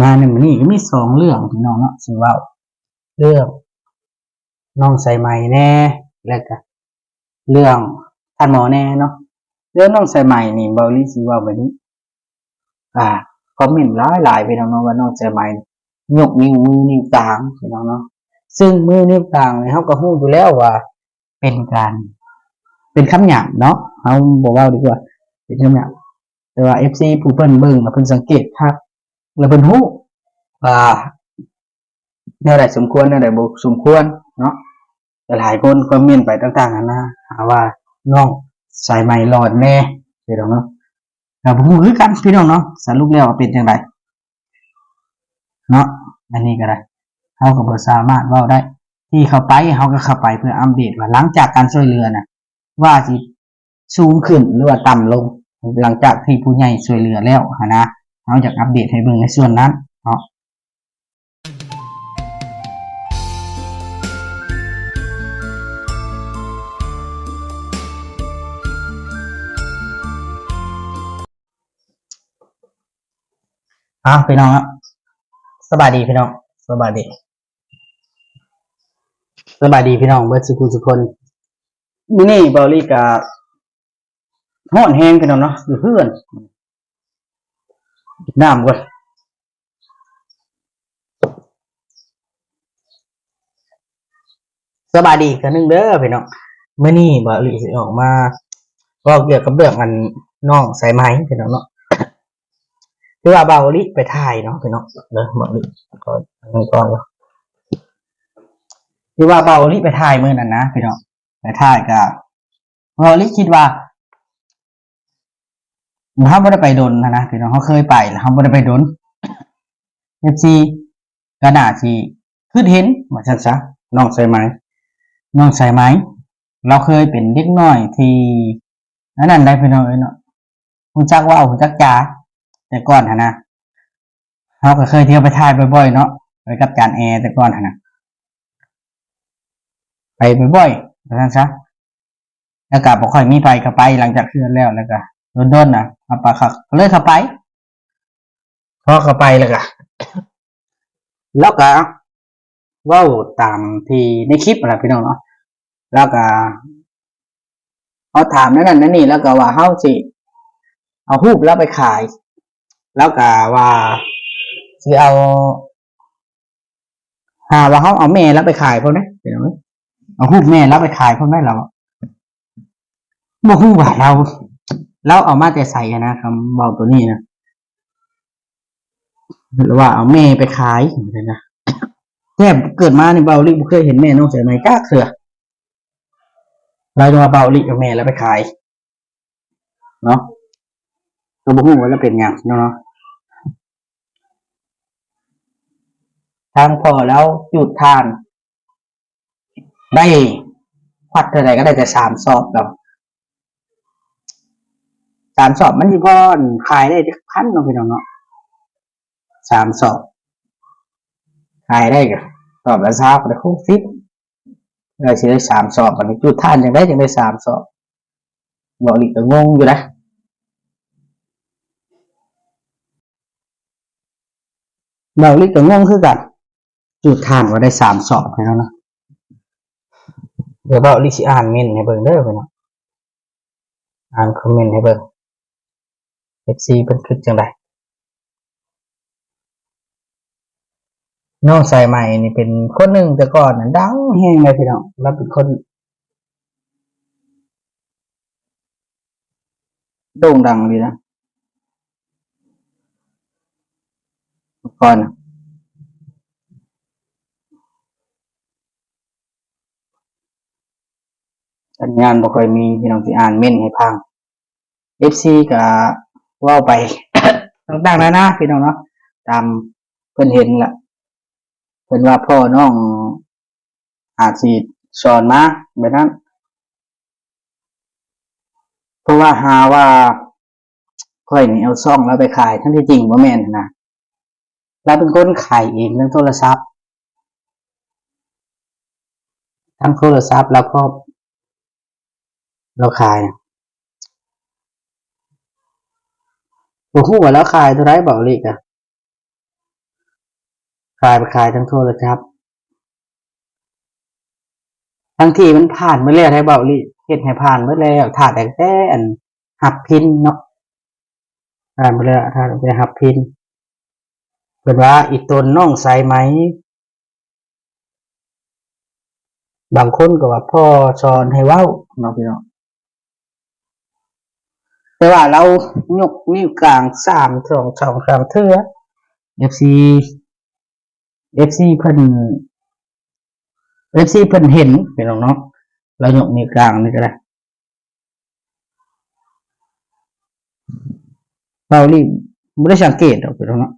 ມາໃນມື້ນີ້ກໍມີສອງເລື່ອງພີ່ນ້ອງເນາະ ຊິເວົ້າເລື່ອງນ້ອງສາຍໃໝ່ແດ່ ແລ້ວກໍເລື່ອງທ່ານໝໍແດ່ເນາະ. ເລື່ອງນ້ອງສາຍໃໝ່ນີ້ ເບົາລີຊິເວົ້າແບບນີ້ ອ່າ ຄອມເມັນຫຼາຍໆ ພີ່ນ້ອງເນາະ ວ່ານ້ອງສາຍໃໝ່ຍົກນິ້ວມືນິ້ວກາງ ພີ່ນ້ອງເນາະ. ຊຶ່ງມືນິ້ວກາງນີ້ ເຮົາກໍຮູ້ຢູ່ແລ້ວວ່າເປັນການ ເປັນຄຳຫຍາບເນາະ ເຮົາບໍ່ເວົ້າດີກວ່າ ເປັນຄຳຫຍາບ. ແຕ່ວ່າເອັຟຊີຜູ້ເພິ່ນເບິ່ງ ແລ້ວເພິ່ນສັງເກດຄັກ ແລ້ວເພິ່ນຮູ້ວ່າ ແນວໃດສົມຄວນ ແນວໃດບໍ່ສົມຄວນເນາະ. ຫຼາຍໆຄົນຄອມເມັນໄປຕ່າງໆນານາ ຫາວ່ານ້ອງສາຍໃໝ່ຫຼອນແດ່ ພີ່ນ້ອງເນາະ. ກໍບໍ່ຮູ້ຄືກັນພີ່ນ້ອງເນາະ ສະຫຼຸບແລ້ວວ່າເປັນຈັ່ງໃດເນາະ. ອັນນີ້ກໍໄດ້ ເຮົາກໍບໍ່ສາມາດເວົ້າໄດ້. ທີ່ເຂົ້າໄປ ເຮົາກໍເຂົ້າໄປເພື່ອອັບເດດວ່າ ຫຼັງຈາກການຊ່ວຍເຫຼືອນະ ວ່າຊິສູງຂຶ້ນ ຫຼືວ່າຕ່ຳລົງ ຫຼັງຈາກທີ່ຜູ້ໃຫຍ່ຊ່ວຍເຫຼືອແລ້ວຫັ້ນນະ. ເຮົາຢາກອັບເດດໃຫ້ເບິ່ງໃນສ່ວນນັ້ນເນາະ. ອ້າວ ພີ່ນ້ອງເນາະ ສະບາຍດີພີ່ນ້ອງ ສະບາຍດີ ສະບາຍດີພີ່ນ້ອງເບິດສູ່ຜູ້ສູ່ຄົນ. ມື້ນີ້ເບົາລີກະຮ້ອນແຮງພີ່ນ້ອງເນາະ ຢູ່ເຮືອນ ກິນນ້ຳກ່ອນ. ສະບາຍດີອີກເທື່ອໜຶ່ງເດີພີ່ນ້ອງ. ມື້ນີ້ເບົາລີຊິອອກມາເວົ້າກ່ຽວກັບເລື່ອງອັນນ້ອງສາຍໃໝ່ພີ່ນ້ອງເນາະ. ຄືວ່າເບົາລີໄປຖ່າຍເນາະພີ່ນ້ອງເດີ ເບົາລີຂໍອັນນີ້ກ່ອນເນາະ. ຄືວ່າເບົາລີໄປຖ່າຍມື້ນັ້ນນະພີ່ນ້ອງ ໄປຖ່າຍກະ ເຮົາເລີຍຄິດວ່າ ເຮົາບໍ່ໄດ້ໄປດົນຫັ້ນນະພີ່ນ້ອງ ເຮົາເຄີຍໄປແລ້ວ ເຮົາບໍ່ໄດ້ໄປດົນ ເອັຟຊີກໍໜ້າຊິຄິດເຫັນວ່າຊັ້ນຊະ. ນ້ອງສາຍໃໝ່ ນ້ອງສາຍໃໝ່ ລາວເຄີຍເປັນເດັກນ້ອຍທີ່ອັນນັ້ນໃດ໋ພີ່ນ້ອງເອີຍເນາະ ຮູ້ຈັກເວົ້າ ຮູ້ຈັກຈາ ແຕ່ກ່ອນຫັ້ນນະ. ເຮົາກໍເຄີຍທ່ຽວໄປຖ່າຍບ່ອຍໆເນາະ ໄປກັບຈານແອແຕ່ກ່ອນຫັ້ນນະ ໄປບ່ອຍໆວ່າຊັ້ນຊະ. ແລ້ວກໍບໍ່ຄ່ອຍມີໃຜເຂົ້າໄປ ຫຼັງຈາກເຮືອນແລ້ວ ແລ້ວກໍດົນໆນະ ເຮົາປະເຂົາ ກໍເລີຍເຂົ້າໄປ. ພໍເຂົ້າໄປແລ້ວກໍ ລາວກໍເວົ້າຕາມທີ່ໃນຄລິບຫັ້ນລະພີ່ນ້ອງເນາະ. ລາວກໍ ເຮົາຖາມແນວນັ້ນແນວນີ້ ລາວກໍວ່າເຮົາຊິເອົາຮູບລາວໄປຂາຍ ລາວກໍວ່າຊິເອົາ ຫາວ່າເຮົາເອົາແມ່ລາວໄປຂາຍພ້ອມເດ້ພີ່ນ້ອງເອີຍ ເອົາຮູບແມ່ລາວໄປຂາຍພ້ອມເດ້. ລາວບໍ່ຮູ້ວ່າລາວ ລາວເອົາມາແຕ່ໃສຫັ້ນນະ ຄຳເວົ້າໂຕນີ້ນະ ລາວວ່າເອົາແມ່ໄປຂາຍຫັ້ນນະ. ແຕ່ເກີດມານີ້ເບົາລີບໍ່ເຄີຍເຫັນແມ່ນ້ອງສາຍໃໝ່ຈັກເທື່ອ. ລາວວ່າເບົາລີເອົາແມ່ລາວໄປຂາຍເນາະ ກໍບໍ່ຮູ້ວ່າລາວເປັນຫຍັງເນາະ. ທາງພໍ່ລາວຈູດຖ່ານໄດ້ ຄວັດເທົ່າໃດກໍໄດ້ແຕ່ສາມສອບດອກ ສາມສອບມັນຊິພໍຂາຍໄດ້ຈັກພັນເນາະພີ່ນ້ອງເນາະ. ສາມສອບ ຂາຍໄດ້ກໍສອບລະຊາວ ກໍໄດ້ຫົກສິບ ແລ້ວຊິໄດ້ສາມສອບ. ບັດນີ້ຈູດຖ່ານຈັ່ງໃດຈຶ່ງໄດ້ສາມສອບ ເບົາລີກໍງົງຢູ່ນະ ເບົາລີກໍງົງຄືກັນ. ຈູດຖ່ານກໍໄດ້ສາມສອບພີ່ນ້ອງເນາະ. ດຽວເບົາລີຊິອ່ານເມັ້ນໃຫ້ເບິ່ງເດີພີ່ນ້ອງ ອ່ານຄອມເມັ້ນໃຫ້ເບິ່ງ ເອັຟຊີເພິ່ນຄິດຈັ່ງໃດ. ນ້ອງສາຍໃໝ່ນີ້ເປັນຄົນໜຶ່ງແຕ່ກ່ອນນັ້ນດັງແຮງເລີຍພີ່ນ້ອງ ລາວເປັນຄົນ ໂດ່ງດັງດີນະ ກ່ອນ ສັນຍານບໍ່ຄ່ອຍມີ ພີ່ນ້ອງ ຊິອ່ານເມັ້ນໃຫ້ຟັງ. ເອັຟຊີກໍເວົ້າໄປຕ່າງໆນານາ ພີ່ນ້ອງເນາະ ຕາມເພິ່ນເຫັນລະ ເພິ່ນວ່າພໍ່ນ້ອງອາດຊິສອນມາແບບນັ້ນ ເພາະວ່າຫາວ່າຂ້ອຍນີ້ເອົາຊ່ອງລາວໄປຂາຍ ທັງທີ່ຈິງບໍ່ແມ່ນຫັ້ນນະ ລາວເປັນຄົນຂາຍເອງທາງໂທລະສັບ ທາງໂທລະສັບລາວກໍ ລາວຂາຍ ບໍ່ຮູ້ວ່າລາວຂາຍເທົ່າໃດ ເບົາລີກະ ຂາຍໄປຂາຍທາງໂທລະສັບ ທັງທີ່ມັນຜ່ານເບິດແລ້ວໄດ໋ ເບົາອີ່ຫຼີ ເຮັດໃຫ້ຜ່ານເບິດແລ້ວ ຖ້າແຕ່ ແຕ່ອັນຮັບພິນເນາະ ຜ່ານເບິດແລ້ວ ຖ້າແຕ່ຮັບພິນ. ເພິ່ນວ່າອີ່ຕົນນ້ອງສາຍໄໝ ບາງຄົນກໍວ່າພໍ່ສອນໃຫ້ເວົ້າເນາະພີ່ນ້ອງ ແຕ່ວ່າລາວຍົກນິ້ວກາງສາມ ສອງ ສອງ ສາມເທື່ອ ເອັຟຊີ ເອັຟຊີເພິ່ນ ເອັຟຊີເພິ່ນເຫັນພີ່ນ້ອງເນາະ ລາວຍົກນິ້ວກາງນີ້ກໍໄດ້ ເບົາອີ່ຫຼີບໍ່ໄດ້ສັງເກດດອກພີ່ນ້ອງເນາະ.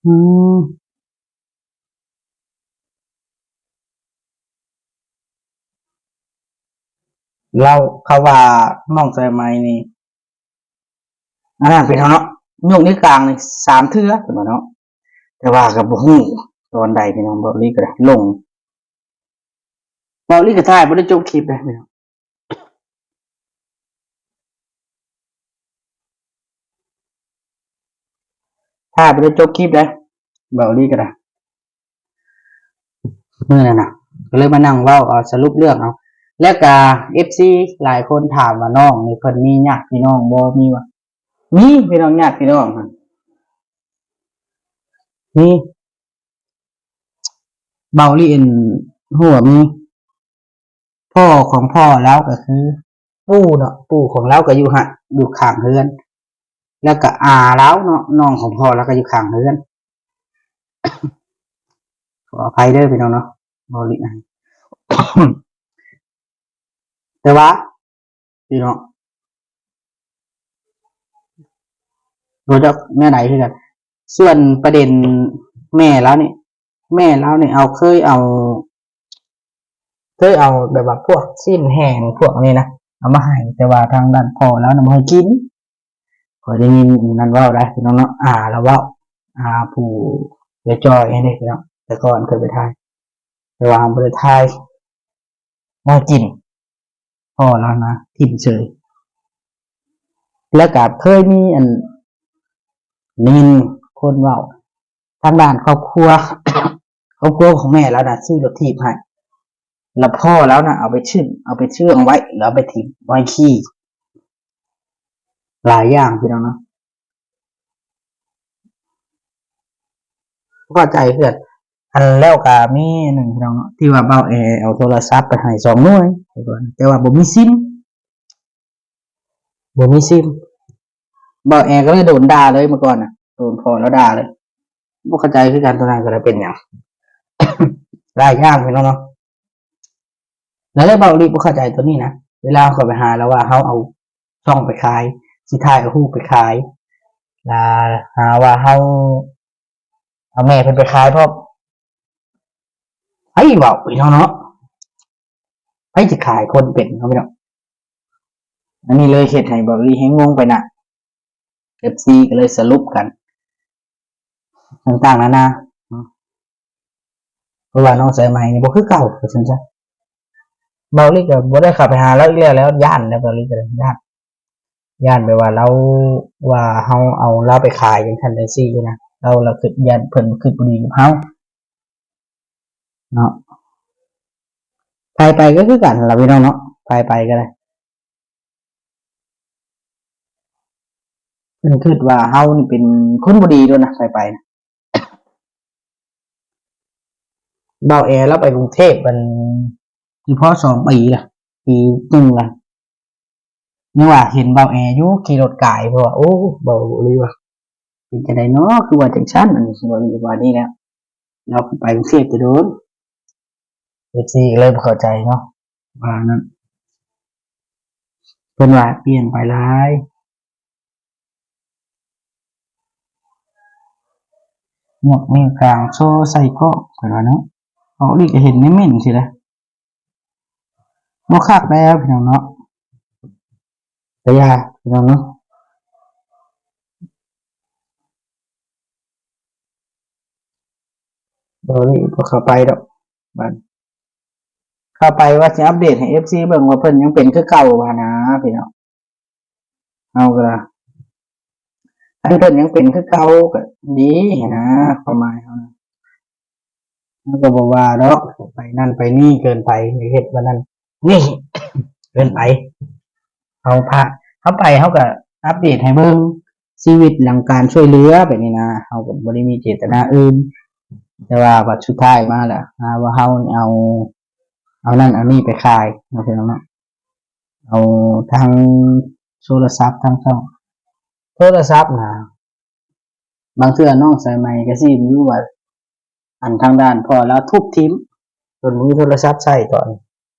ອືມ ລາວ ເຂົາວ່ານ້ອງສາຍໄໝນີ້ ອັນນັ້ນເປັນເນາະ ຍົກນິ້ວກາງນີ້ສາມເທື່ອເພິ່ນວ່າເນາະ ແຕ່ວ່າກໍບໍ່ຮູ້ຕອນໃດພີ່ນ້ອງ ເບົາອີ່ຫຼີກໍໄດ້ຫຼົງ ເບົາອີ່ຫຼີກໍຖ່າຍບໍ່ໄດ້ຈົບຄລິບເດ້ພີ່ນ້ອງ ຖ່າຍບໍ່ໄດ້ຈົບຄລິບເດ້ ເບົາອີ່ຫຼີກໍໄດ້. ມື້ນັ້ນນະ ກໍເລີຍມານັ່ງເວົ້າເອົາ ສະຫຼຸບເລື່ອງເອົາ ແລ້ວກະເອັຟຊີຫຼາຍຄົນຖາມວ່ານ້ອງນີ້ເພິ່ນມີຍາດພີ່ນ້ອງບໍ່ ມີບໍ່ ມີພີ່ນ້ອງ ຍາດພີ່ນ້ອງ ມີ ເບົາອີ່ຫຼີເຫັນຮູ້ວ່າມີ ພໍ່ຂອງພໍ່ລາວກໍຄືປູ່ເນາະ ປູ່ຂອງລາວກໍຢູ່ຫັ້ນ ຢູ່ຂ້າງເຮືອນ ແລ້ວກໍອາລາວເນາະ ນ້ອງຂອງພໍ່ລາວກໍຢູ່ຂ້າງເຮືອນ ຂໍອະໄພເດີພີ່ນ້ອງເນາະ ເວົ້າລິ ແຕ່ວ່າພີ່ນ້ອງ ບໍ່ຈັກແນວໃດຄືກັນ ສ່ວນປະເດັນແມ່ລາວນີ້ ແມ່ລາວນີ້ເອົາ ເຄີຍເອົາ ເຄີຍເອົາແບບວ່າພວກຊີ້ນແຫ້ງພວກນີ້ນະ ເອົາມາໃຫ້ ແຕ່ວ່າທາງດ້ານພໍ່ລາວນະບໍ່ໃຫ້ກິນ. ຂ້ອຍໄດ້ຍິນອັນນັ້ນເວົ້າໄດ໋ພີ່ນ້ອງເນາະ ອາລາວເວົ້າ ອາຜູ້ຈອຍໆ ນີ້ເດ້ພີ່ນ້ອງ ແຕ່ກ່ອນເຄີຍໄປຖ່າຍ ແຕ່ວ່າບໍ່ໄດ້ຖ່າຍ ບໍ່ໃຫ້ກິນ ພໍ່ລາວນະຖິ້ມເສີຍ. ແລ້ວກະເຄີຍມີອັນ ໄດ້ຍິນຄົນເວົ້າ ທາງດ້ານຄອບຄົວ ຄອບຄົວຂອງແມ່ລາວນະ ຊື້ລົດຖີບໃຫ້ ແລ້ວພໍ່ລາວນະ ເອົາໄປຊຶ້ງ ເອົາໄປເຊື່ອງໄວ້ ແລ້ວເອົາໄປຖິ້ມໄວ້ຂີ້ ຫຼາຍຢ່າງພີ່ນ້ອງເນາະ ບໍ່ເຂົ້າໃຈຄືກັນ. ອັນ ແລ້ວກະມີອັນໜຶ່ງພີ່ນ້ອງເນາະ ທີ່ວ່າບ່າວແອເອົາໂທລະສັບໄປໃຫ້ສອງໜ່ວຍ ແຕ່ວ່າບໍ່ມີຊິມ ບໍ່ມີຊິມ ບ່າວແອກໍເລີຍໂດນດ່າເລີຍ ເມື່ອກ່ອນນະ ໂດນພໍ່ລາວດ່າເລີຍ ບໍ່ເຂົ້າໃຈຄືກັນ ໂຕນັ້ນກໍໄດ້ເປັນຫຍັງ ຫຼາຍຢ່າງພີ່ນ້ອງເນາະ. ແລ້ວເລີຍເບົາອີ່ຫຼີບໍ່ເຂົ້າໃຈໂຕນີ້ນະ ເວລາເຮົາເຂົ້າໄປຫາລາວວ່າເຮົາເອົາຊ່ອງໄປຂາຍ ຊິຖ່າຍເອົາຮູບໄປຂາຍ ລະຫາວ່າເຮົາເອົາແມ່ເພິ່ນໄປຂາຍພ້ອມ ໃຜເວົ້າພີ່ນ້ອງເນາະ ໃຜຊິຂາຍຄົນເປັນເນາະພີ່ນ້ອງ. ອັນນີ້ເລີຍເຮັດໃຫ້ເບົາອີ່ຫຼີແຮ່ງງົງໄປນະ ເອັຟຊີກໍເລີຍສະຫຼຸບກັນຕ່າງໆນານາ ເພາະວ່ານ້ອງສາຍໄໝນີ້ບໍ່ຄືເກົ່າ ວ່າຊັ້ນຊະ. ເບົາອີ່ຫຼີກໍບໍ່ໄດ້ເຂົ້າໄປຫາລາວອີກແລ້ວ ແລ້ວຢ້ານແລ້ວ ເບົາອີ່ຫຼີກໍໄດ້ຢ້ານ ຢ້ານແບບວ່າລາວ ວ່າເຮົາເອົາລາວໄປຂາຍຈັ່ງຊັ້ນຈັ່ງຊີ້ນະ ລາວ ລາວຄິດຢ້ານເພິ່ນຄິດບໍ່ດີກັບເຮົາ ເນາະ. ໃຜໄປກໍຄືກັນລະພີ່ນ້ອງເນາະ ໃຜໄປກໍໄດ້ ເພິ່ນຄິດວ່າເຮົານີ້ເປັນຄົນບໍ່ດີໂດນນະ ໃຜໄປນະ. ບ່າວແອລາວໄປກຸງເທບ ອັນ ຊິພໍສອງປີລະ ປີໜຶ່ງລະ ຍັງວ່າເຫັນບ່າວແອຢູ່ຂີ່ລົດກາຍ ເພາະວ່າ ໂອ້ ເວົ້າອີ່ຫຼີວ່າ ເປັນຈັ່ງໃດເນາະ ຄືວ່າຈັ່ງຊັ້ນ ອັນນີ້ເວົ້ານີ້ແຫຼະ ລາວໄປກຸງເທບແຕ່ດົນ ເອັຟຊີກໍເລີຍບໍ່ເຂົ້າໃຈເນາະ ວ່ານັ້ນ ເພິ່ນວ່າປ່ຽນໄປຫຼາຍ ຍົກນິ້ວກາງໂຊໃສ່ກ້ອງ ເພິ່ນວ່າເນາະ ອອກນີ້ກໍເຫັນໃນເມັ້ນຊີ້ແຫຼະ. ບໍ່ຄັກແລ້ວພີ່ນ້ອງເນາະ ກະຢ່າພີ່ນ້ອງເນາະ ບໍ່ນີ້ບໍ່ເຂົ້າໄປດອກ ບັດເຂົ້າໄປວ່າຊິອັບເດດໃຫ້ເອັຟຊີເບິ່ງວ່າເພິ່ນຍັງເປັນຄືເກົ່າຫັ້ນນະພີ່ນ້ອງ. ເຮົາກໍ ຄັນເພິ່ນຍັງເປັນຄືເກົ່າກໍດີຫັ້ນນະ ຄວາມໝາຍເຮົານະ. ເຮົາກໍບໍ່ວ່າດອກ ໄປນັ້ນໄປນີ້ເກີນໄປ ເຮັດວ່ານັ້ນນີ້ເກີນໄປ. ເຮົາພາ ເຮົາໄປ ເຮົາກໍອັບເດດໃຫ້ເບິ່ງຊີວິດຫຼັງການຊ່ວຍເຫຼືອແບບນີ້ນະ. ເຮົາກໍບໍ່ໄດ້ມີເຈດຕະນາອື່ນ ແຕ່ວ່າບັດສຸດທ້າຍມາແລ້ວ ຫາວ່າເຮົາເອົາ ເອົານັ້ນເອົານີ້ໄປຂາຍເນາະ ພີ່ນ້ອງເນາະ. ເອົາທັງໂທລະສັບ ທັງຊ່ອງໂທລະສັບນະ. ບາງເທື່ອນ້ອງສາຍໃໝ່ກໍຊິເຫັນຢູ່ວ່າ ອັນທາງດ້ານພໍ່ລາວທຸບຖິ້ມ ຈົນບໍ່ມີໂທລະສັບໃຊ້ຕອນນີ້.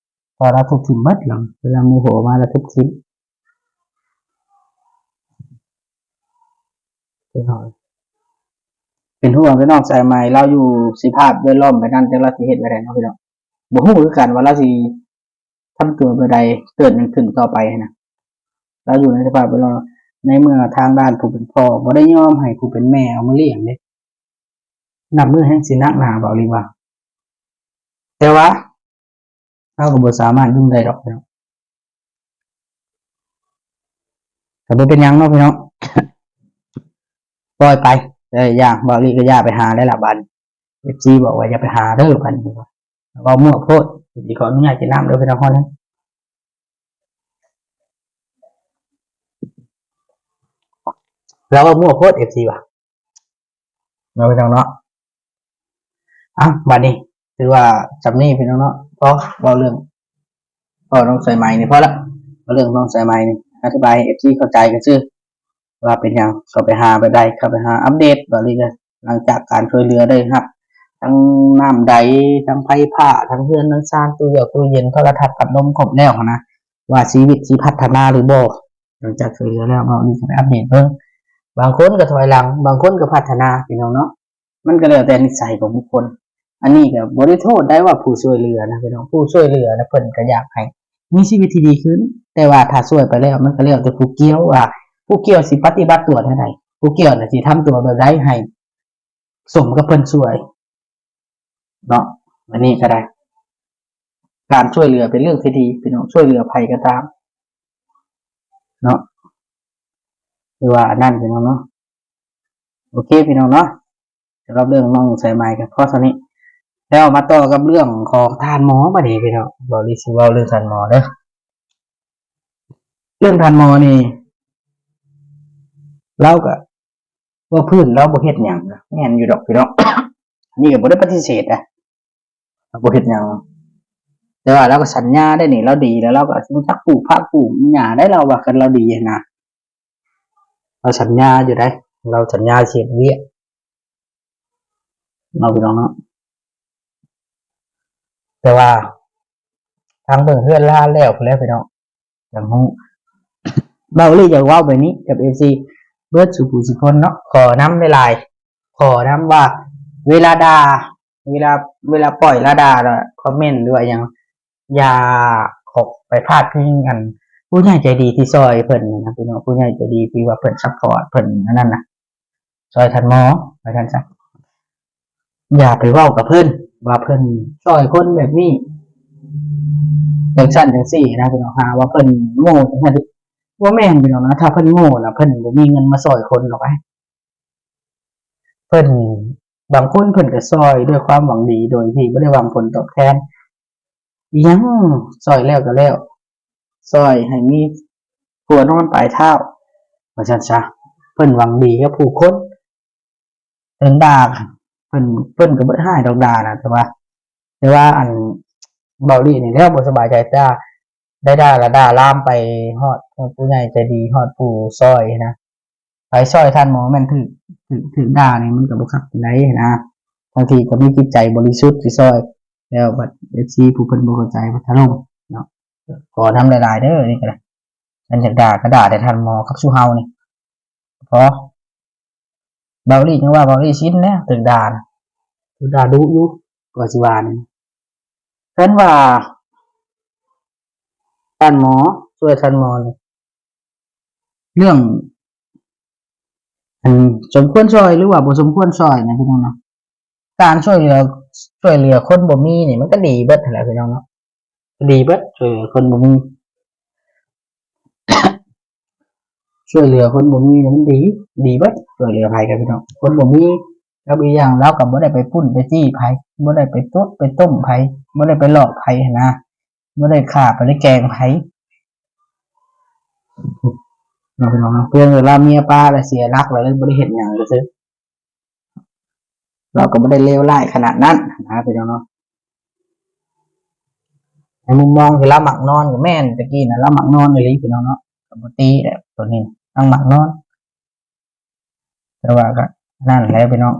ພໍ່ລາວທຸບຖິ້ມເບິດແລ້ວ ເວລາໂມໂຫມາລາວທຸບຖິ້ມ. ເປັນຫ່ວງແຕ່ນ້ອງສາຍໃໝ່ ລາວຢູ່ສະພາບແວດລ້ອມແບບນັ້ນ ຈັກລາວຊິເຮັດແບບໃດເນາະ ພີ່ນ້ອງ. ບໍ່ຮູ້ຄືກັນວ່າລາວຊິ ທຳຕົວແບບໃດ ເກີດຫຍັງຂຶ້ນຕໍ່ໄປຫັ້ນນະ. ລາວຢູ່ໃນສະພາບແວດລ້ອມ ໃນເມື່ອທາງດ້ານຜູ້ເປັນພໍ່ບໍ່ໄດ້ຍອມໃຫ້ຜູ້ເປັນແມ່ເອົາມາລ້ຽງເດ້ ນັບມື້ແຮ່ງຊິໜັກໜາ ເວົ້າອີ່ຫຼີວ່າ. ແຕ່ວ່າເຮົາກໍບໍ່ສາມາດຫຍຸ້ງໄດ້ດອກ ກໍບໍ່ເປັນຫຍັງເນາະ ພີ່ນ້ອງ ປ່ອຍໄປ. ແຕ່ຢ່າງເວົ້າອີ່ຫຼີກໍຢ່າໄປຫາໄດ້ລະ ບາດນີ້ ເອັຟຊີບອກວ່າຢ່າໄປຫາເດີ ບາດນີ້ວ່າ ເວົ້າມົ້ວໂພດ. ຊິຂໍອະນຸຍາດກິນນ້ຳເດີ ພີ່ນ້ອງ. ລາວເວົ້າມົ້ວໂພດ ເອັຟຊີວ່າ ເນາະ ພີ່ນ້ອງເນາະ. ເອົ້າ ບາດນີ້ຖືວ່າສ່ຳນີ້ ພີ່ນ້ອງເນາະ. ພໍເວົ້າເລື່ອງ ພໍນ້ອງສາຍໃໝ່ນີ້ພໍລະ ເວົ້າເລື່ອງນ້ອງສາຍໃໝ່ນີ້ ອະທິບາຍໃຫ້ເອັຟຊີເຂົ້າໃຈກັນຊື່ ວ່າເປັນຫຍັງ ເຂົ້າໄປຫາແບບໃດ ເຂົ້າໄປຫາອັບເດດ ບາດນີ້ກໍຫຼັງຈາກການຊ່ວຍເຫຼືອໄດ້ຮັບ ທັງນ້ຳໃດ ທັງໄຟຟ້າ ທັງເຮືອນທັງຊານ ຕູ້ຢອກຕູ້ເຢັນ ໂທລະທັດ ພັດລົມ ຄົບແລ້ວຫັ້ນນະ ວ່າຊີວິດຊິພັດທະນາຫຼືບໍ່. ຫຼັງຈາກຊ່ວຍເຫຼືອແລ້ວ ເວົ້ານີ້ກໍໄປອັບເດດເບິ່ງ. ບາງຄົນກໍຖອຍຫຼັງ ບາງຄົນກໍພັດທະນາ ພີ່ນ້ອງເນາະ. ມັນກໍແລ້ວແຕ່ນິໄສຂອງບຸກຄົນ. ອັນນີ້ກໍບໍ່ໄດ້ໂທດໄດ້ວ່າຜູ້ຊ່ວຍເຫຼືອນະ ພີ່ນ້ອງ. ຜູ້ຊ່ວຍເຫຼືອນະ ເພິ່ນກໍຢາກໃຫ້ມີຊີວິດທີ່ດີຂຶ້ນ, ແຕ່ວ່າຖ້າຊ່ວຍໄປແລ້ວ ມັນກໍແລ້ວແຕ່ຜູ້ກ່ຽວວ່າ ຜູ້ກ່ຽວຊິປະຕິບັດຕົວແນວໃດ, ຜູ້ກ່ຽວນະຊິທຳຕົວແບບໃດໃຫ້ສົມກັບເພິ່ນຊ່ວຍເນາະ. ອັນນີ້ກໍໄດ້ ການຊ່ວຍເຫຼືອເປັນເລື່ອງທີ່ດີ ພີ່ນ້ອງ, ຊ່ວຍເຫຼືອໃຜກໍຕາມເນາະ. ຄືວ່າອັນນັ້ນ ພີ່ນ້ອງເນາະ. ໂອເຄ ພີ່ນ້ອງເນາະ, ສຳລັບເລື່ອງນ້ອງສາຍໃໝ່ກໍພໍເທົ່ານີ້. ແລ້ວມາຕໍ່ກັບເລື່ອງຂອງທ່ານໝໍບາດນີ້ ພີ່ນ້ອງ. ເວົ້າລີຊິເວົ້າເລື່ອງທ່ານໝໍເດີ. ເລື່ອງທ່ານໝໍນີ້ ລາວກໍ ເວົ້າພື້ນລາວບໍ່ເຮັດຫຍັງ ແມ່ນຢູ່ດອກ ພີ່ນ້ອງ. ອັນນີ້ກໍບໍ່ໄດ້ປະຕິເສດນະ ລາວບໍ່ເຮັດຫຍັງ. ແຕ່ວ່າລາວກໍສັນຍາໄດ້ນີ້ ລາວດີແລ້ວ ລາວກໍຮູ້ຈັກປູກຜັກປູກຫຍ້າໄດ້ ລາວວ່າ ຄັນລາວດີຫັ້ນນະ. ລາວສັນຍາຢູ່ໃດ໋ ລາວສັນຍາຊິເຮັດວຽກເນາະ ພີ່ນ້ອງເນາະ. ແຕ່ວ່າທາງເບິ່ງເຮືອນລານແລ້ວພຸ້ນແຫຼະ ພີ່ນ້ອງ ຈັ່ງຮູ້. ເວົ້າອີ່ຫຼີ ຢາກເວົ້າແບບນີ້ກັບເອັຟຊີເບິດສູ່ຜູ້ສູ່ຄົນເນາະ. ຂໍນຳຫຼາຍໆ ຂໍນຳວ່າ ເວລາດ່າ ເວລາ ເວລາປ່ອຍລາດ່າລະຄອມເມັນ ຫຼືວ່າຫຍັງ ຢ່າເຂົ້າໄປພາດພິງອັນຜູ້ໃຫຍ່ໃຈດີທີ່ຊ່ອຍເພິ່ນນະ ພີ່ນ້ອງ. ຜູ້ໃຫຍ່ໃຈດີທີ່ວ່າເພິ່ນຊັບພອດ ເພິ່ນອັນນັ້ນນະ ຊ່ອຍທ່ານໝໍ ວ່າຊັ້ນຊະ. ຢ່າໄປເວົ້າກັບເພິ່ນວ່າເພິ່ນຊ່ອຍຄົນແບບນີ້ ຈັ່ງຊັ້ນຈັ່ງຊີ້ນະ ພີ່ນ້ອງ. ຫາວ່າເພິ່ນໂງ່ຈັ່ງຊັ້ນ ບໍ່ແມ່ນ ພີ່ນ້ອງນະ. ຖ້າເພິ່ນໂງ່ນະ ເພິ່ນບໍ່ມີເງິນມາຊ່ອຍຄົນດອກ. ເພິ່ນ ບາງຄົນເພິ່ນກໍຊ່ອຍດ້ວຍຄວາມຫວັງດີ ໂດຍທີ່ບໍ່ໄດ້ຫວັງຜົນຕອບແທນອີ່ຫຍັງ ຊ່ອຍແລ້ວກໍແລ້ວ ຊ່ອຍໃຫ້ມີຜົວນອນປາຍເທົ້າ ວ່າຊັ້ນຊະ. ເພິ່ນຫວັງດີກັບຜູ້ຄົນ ເຖິງດ່າເພິ່ນ ເພິ່ນກໍບໍ່ໄດ້ຮ້າຍດອກ ດ່ານະ. ແຕ່ວ່າ ແຕ່ວ່າອັນເບົາຫຼີນີ້ແລ້ວບໍ່ສະບາຍໃຈ ຖ້າໄດ້ດ່າລະດ່າລາມໄປຮອດ ຮອດຜູ້ໃຫຍ່ໃຈດີ ຮອດຜູ້ຊ່ອຍນະ. ໄປຊ່ອຍທ່ານໝໍແມ່ນຖືກ ຖືກ ຖືກດ່ານີ້ ມັນກໍບໍ່ຄັກປານໃດນະ. ບາງທີກໍມີຈິດໃຈບໍລິສຸດຊິຊ່ອຍ ແລ້ວບັດເອັຟຊີຜູ້ເພິ່ນບໍ່ເຂົ້າໃຈ ພັດຖະລົມເນາະ. ຂໍນຳຫຼາຍໆເດີ ນີ້ກໍໄດ້ ອັນຢາກດ່າກໍດ່າແຕ່ທ່ານໝໍກັບສູ່ເຮົານີ້ ພໍ. ເບົາຫຼີຍັງວ່າເບົາຫຼີຊິນແລ້ວ ຖືກດ່ານະ ຖືກດ່າດຸຢູ່ ກໍຊິວ່ານີ້. ຄັນວ່າທ່ານໝໍ ຊ່ວຍທ່ານໝໍນີ້ ເລື່ອງ ອັນສົມຄວນຊ່ອຍ ຫຼືວ່າບໍ່ສົມຄວນຊ່ອຍນະ ພີ່ນ້ອງເນາະ. ການຊ່ວຍເຫຼືອ ຊ່ວຍເຫຼືອຄົນບໍ່ມີນີ້ ມັນກໍດີເບິດຫັ້ນແຫຼະພີ່ນ້ອງເນາະ, ດີເບິດ ຊ່ວຍເຫຼືອຄົນບໍ່ມີ. ຊ່ວຍເຫຼືອຄົນບໍ່ມີນີ້ມັນດີ ດີເບິດ ຊ່ວຍເຫຼືອໃຜກັນພີ່ນ້ອງ. ຄົນບໍ່ມີ ແລ້ວອີກຢ່າງລາວກໍບໍ່ໄດ້ໄປປຸ້ນໄປຈີ້ໃຜ, ບໍ່ໄດ້ໄປຕົດໄປຕົ້ມໃຜ, ບໍ່ໄດ້ໄປຫຼອກໃຜຫັ້ນນະ, ບໍ່ໄດ້ຂ້າ ບໍ່ໄດ້ແກ່ງໃຜເນາະພີ່ນ້ອງເນາະ. ພຽງແຕ່ລາວເມຍປາແລ້ວເສຍຫຼັກ ແລ້ວເລີຍບໍ່ໄດ້ເຮັດຫຍັງຊື່ໆ. ລາວກໍບໍ່ໄດ້ເລວຮ້າຍຂະໜາດນັ້ນນະພີ່ນ້ອງເນາະ. ໃນມຸມມອງທີ່ລາວມັກນອນກໍແມ່ນ, ແຕ່ກີ້ນະລາວມັກນອນອີ່ຫຼີພີ່ນ້ອງເນາະ, ກໍບໍ່ຕິແຫຼະໂຕນີ້ນະ, ນາງມັກນອນ. ແຕ່ວ່າກໍນັ້ນແຫຼະພີ່ນ້ອງ.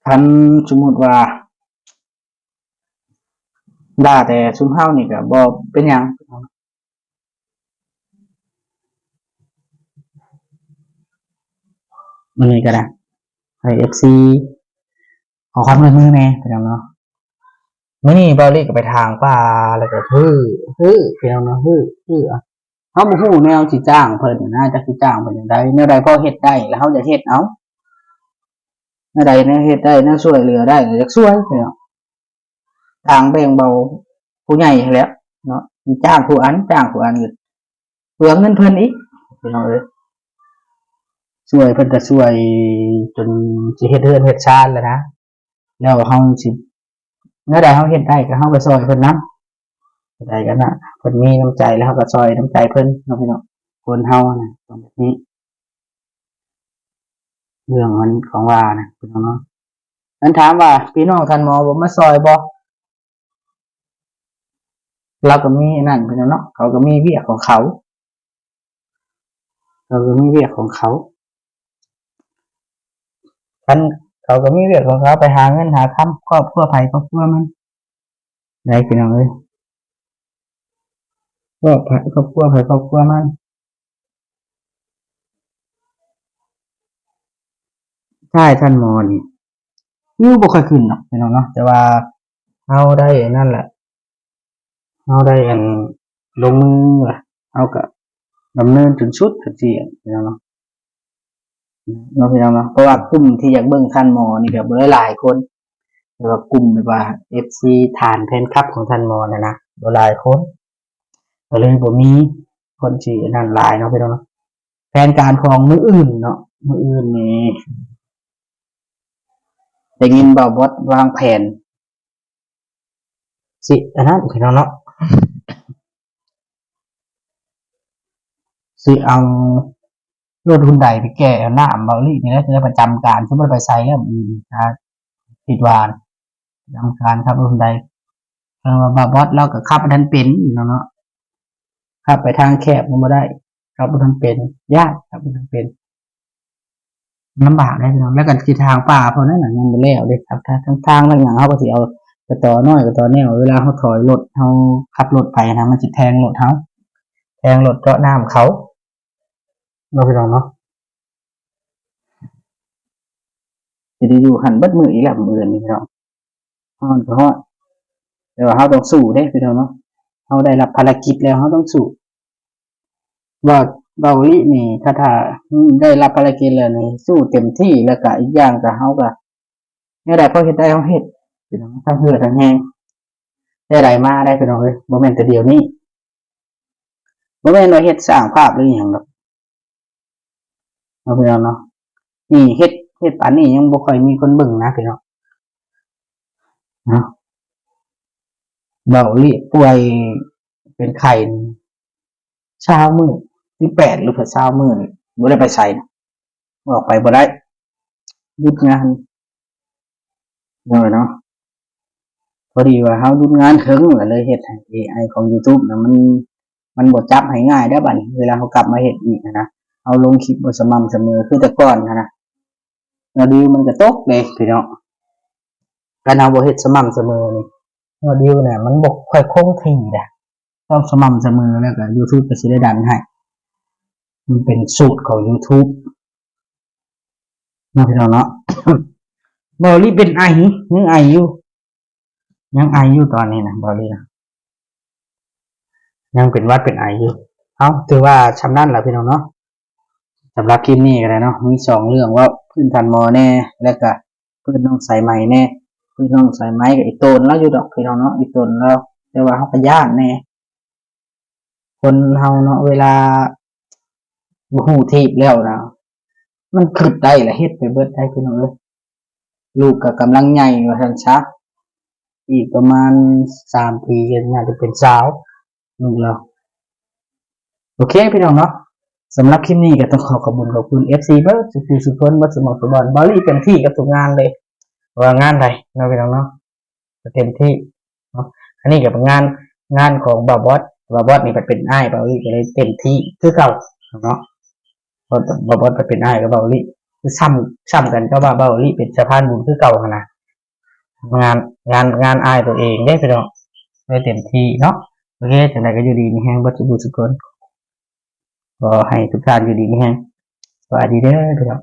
ຄັນສົມມຸດວ່າດ່າແຕ່ຊຸມເຮົານີ້ກໍບໍ່ເປັນຫຍັງ. ມື້ນີ້ກໍໄດ້ໃຫ້ເອັຟຊີຂໍຄວາມຮ່ວມມືແດ່ພີ່ນ້ອງເນາະ. ມື້ນີ້ບ່າວລີກໍໄປຖາງປ່າ ແລ້ວກໍຮື ຮືພີ່ນ້ອງເນາະ, ຮື ຮື ເຮົາບໍ່ຮູ້ແນວຊິຈ້າງເພິ່ນນະ, ຈັກຊິຈ້າງເພິ່ນຈັ່ງໃດ, ແນວໃດພໍເຮັດໄດ້ ແລ້ວເຮົາຢາກເຮັດເອົາ, ແນວໃດແນວເຮັດໄດ້ ແນວຊ່ວຍເຫຼືອໄດ້ ກໍຢາກຊ່ວຍພີ່ນ້ອງ. ຕ່າງແບ່ງເບົາຜູ້ໃຫຍ່ຫັ້ນແຫຼະເນາະ, ຈ້າງຜູ້ອັນ ຈ້າງຜູ້ອັນ ເປືອງເງິນເພິ່ນອີກພີ່ນ້ອງເອີຍ. ຊ່ວຍເພິ່ນກໍຊ່ວຍຈົນຊິເຮັດເຮືອນເຮັດຊານແລ້ວນະ, ແລ້ວເຮົາຊິ ແນວໃດເຮົາເຮັດໄດ້ກໍເຮົາກໍຊ່ອຍເພິ່ນນຳ, ແນວໃດກໍນະ ເພິ່ນມີນ້ຳໃຈແລ້ວເຮົາກໍຊ່ອຍນ້ຳໃຈເພິ່ນເນາະພີ່ນ້ອງ. ຄົນເຮົານະຕ້ອງແບບນີ້ ເລື່ອງມັນຂອງວ່ານະພີ່ນ້ອງເນາະ. ອັນຖາມວ່າພີ່ນ້ອງທ່ານໝໍບໍ່ມາຊ່ອຍບໍ່? ລາວກໍມີອັນນັ້ນພີ່ນ້ອງເນາະ, ເຂົາກໍມີວຽກຂອງເຂົາ, ເຂົາກໍມີວຽກຂອງເຂົາ. ຄັນເຂົາກໍມີວຽກຂອງເຂົາ ໄປຫາເງິນຫາຄຳ ຄອບຄົວໃຜຄອບຄົວມັນ ໄດ້ພີ່ນ້ອງເອີຍ, ຄອບໃຜ ຄອບຄົວໃຜຄອບຄົວມັນ. ໃຊ້ທ່ານໝໍນີ້ ວິວບໍ່ຄ່ອຍຂຶ້ນດອກພີ່ນ້ອງເນາະ, ແຕ່ວ່າເຮົາໄດ້ອັນນັ້ນແຫຼະ, ເຮົາໄດ້ອັນລົງມືລະ ເຮົາກໍດຳເນີນຈົນສຸດ ຈັ່ງຊີ້ພີ່ນ້ອງເນາະ. ເນາະພີ່ນ້ອງເນາະ, ເພາະວ່າກຸ່ມທີ່ຢາກເບິ່ງທ່ານໝໍນີ້ກໍບໍ່ໄດ້ຫຼາຍຄົນ, ແຕ່ວ່າກຸ່ມແບບວ່າເອັຟຊີ ຖານແຟນຄລັບຂອງທ່ານໝໍນັ້ນນະ ບໍ່ຫຼາຍຄົນ, ກໍເລີຍບໍ່ມີຄົນຊິອັນນັ້ນຫຼາຍເນາະພີ່ນ້ອງເນາະ. ແຜນການຂອງມື້ອື່ນເນາະ, ມື້ອື່ນນີ້ໄດ້ຍິນບ່າວບອດວາງແຜນ ຊິອັນນັ້ນພີ່ນ້ອງເນາະ, ຊິເອົາລົດຮຸນໄດໄປແກ່ເອົານ້ຳເບົາລີ້ນີ້ແຫຼະ, ຊິໄດ້ປະຈຳການ ຊິບໍ່ໄດ້ໄປໃສແລ້ວມື້ອື່ນ, ຄິດວ່າປະຈຳການຂັບລົດຮຸນໄດ. ເພາະວ່າບ່າວບອດລາວກໍຂັບບໍ່ທັນເປັນພີ່ນ້ອງເນາະ, ຂັບໄປທາງແຄບມັນບໍ່ໄດ້, ຂັບບໍ່ທັນເປັນ, ຢ້ານຂັບບໍ່ທັນເປັນ. ລຳບາກເດ້ພີ່ນ້ອງ, ແລ້ວກໍຊິທາງປ່າພວກນັ້ນນະ ຍັງບໍ່ແລ້ວເດ້, ທັງທາງທັງຫຍັງ ເຮົາກໍຊິເອົາກະຕໍນ້ອຍກະຕໍແນວ, ເວລາເຮົາຖອຍລົດ ເຮົາຂັບລົດໄປນະ ມັນຊິແທງລົດເຮົາ, ແທງລົດເຈາະນ້ຳເຂົາເນາະພີ່ນ້ອງເນາະ. ຊິໄດ້ຢູ່ຫັ້ນເບິດມື້ອີກແລ້ວມື້ອື່ນນີ້ພີ່ນ້ອງ. ຮ້ອນກໍຮ້ອນ ແຕ່ວ່າເຮົາຕ້ອງສູ້ເດ້ພີ່ນ້ອງເນາະ, ເຮົາໄດ້ຮັບພາລະກິດແລ້ວ ເຮົາຕ້ອງສູ້. ເວົ້າ ເວົ້າອີ່ຫຼີນີ້ ຖ້າ ຖ້າໄດ້ຮັບພາລະກິດແລ້ວນີ້ ສູ້ເຕັມທີ່, ແລ້ວກະອີກຢ່າງກະເຮົາກະແນວໃດພໍເຮັດໄດ້ເຮົາເຮັດພີ່ນ້ອງ, ທັງເຫື່ອທັງແຮງ ແຕ່ໃດມາໄດ້ພີ່ນ້ອງເອີຍ, ບໍ່ແມ່ນແຕ່ດຽວນີ້. ບໍ່ແມ່ນວ່າເຮັດສ້າງພາບຫຼືຫຍັງດອກເນາະພີ່ນ້ອງເນາະ. ນີ້ເຮັດ ເຮັດປານນີ້ຍັງບໍ່ຄ່ອຍມີຄົນເບິ່ງນະພີ່ນ້ອງເນາະ. ເບົາລີ້ປ່ວຍເປັນໄຂ້ຊາວມື້ ສິບແປດ ຫຼືວ່າຊາວມື້ນີ້ ບໍ່ໄດ້ໄປໃສນະ. ອອກໄປບໍ່ໄດ້ ຢຸດງານເນາະ ເນາະ. ພໍດີວ່າເຮົາຢຸດງານເຖິງ ກໍເລີຍເຮັດໃຫ້ເອໄອຂອງຢູທູບນະ ມັນ ມັນບໍ່ຈັບໃຫ້ງ່າຍແລ້ວ. ບັດນີ້ເວລາເຮົາກັບມາເຮັດອີກນະ ເຮົາລົງຄລິບບໍ່ສະໝ່ຳສະເໝີຄືແຕ່ກ່ອນນະ ຍອດວິວມັນກໍຕົກເດ້ພີ່ນ້ອງ. ຄັນເຮົາບໍ່ເຮັດສະໝ່ຳສະເໝີນີ້ ຍອດວິວນະ ມັນບໍ່ຄ່ອຍຄົງທີ່ນະ. ຕ້ອງສະໝ່ຳສະເໝີ ແລ້ວກໍຢູທູບກໍຊິໄດ້ດັນໃຫ້. ມັນເປັນສູດຂອງຢູທູບເນາະ ພີ່ນ້ອງເນາະ. ເວົ້າລີ້ເປັນໄອ ຍັງໄອຢູ່. ຍັງໄອຢູ່ຕອນນີ້ນະ ເບົາຫຼີນະ ຍັງເປັນຫວັດເປັນໄອຢູ່. ເອົ້າ ຖືວ່າຊ່ຳນັ້ນລະພີ່ນ້ອງເນາະ. ສຳລັບຄລິບນີ້ກໍໄດ້ເນາະ ມີສອງເລື່ອງ ເວົ້າພື້ນທ່ານໝໍແດ່ ແລ້ວກໍພື້ນນ້ອງສາຍໄໝແດ່. ພື້ນນ້ອງສາຍໄໝກໍອີ່ຕົນລາວຢູ່ດອກພີ່ນ້ອງເນາະ ອີ່ຕົນລາວ ແຕ່ວ່າເຮົາກໍຢ້ານແດ່. ຄົນເຮົາເນາະ ເວລາຮູ້ທີບແລ້ວນະ ມັນຄິດໄດ້ລະເຮັດໄປເບິດໄດ໋ພີ່ນ້ອງເອີຍ. ລູກກໍກຳລັງໃຫຍ່ວ່າຊັ້ນຊະ ອີກປະມານສາມປີກໍໜ້າຈະເປັນສາວລູກລາວ. ໂອເຄພີ່ນ້ອງເນາະ ສຳລັບຄລິບນີ້ກໍຕ້ອງຂໍຂອບຄຸນຂອບຄຸນເອັຟຊີເບິດສູ່ຜູ້ສູ່ຄົນ ເບິດສູ່ໝ່ອງສູ່ບ່ອນ. ເບົາຫຼີເຕັມທີ່ກັບທຸກງານເລີຍ ວ່າງານໃດເນາະພີ່ນ້ອງເນາະ ກໍເຕັມທີ່ເນາະ. ອັນນີ້ກໍເປັນງານ ງານຂອງບ່າວບອດ ບ່າວບອດນີ້ເປັນອ້າຍເບົາຫຼີກໍເລີຍເຕັມທີ່ຄືເກົ່າເນາະ. ບ່າວບອດເປັນອ້າຍກັບເບົາຫຼີ ຄືຊ້ຳ ຊ້ຳກັນກັບວ່າເບົາຫຼີເປັນສະພານບຸນຄືເກົ່າຫັ້ນນະ. ງານ ງານ ງານອ້າຍຕົວເອງເດ້ພີ່ນ້ອງ ໄດ້ເຕັມທີ່ເນາະ. ໂອເຄ ຈັ່ງໃດກໍຢູ່ດີມີແຮງເບິດສູ່ຜູ້ສູ່ຄົນ ຂໍໃຫ້ທຸກທ່ານຢູ່ດີມີແຮງ. ສະບາຍດີເດີພີ່ນ້ອງ.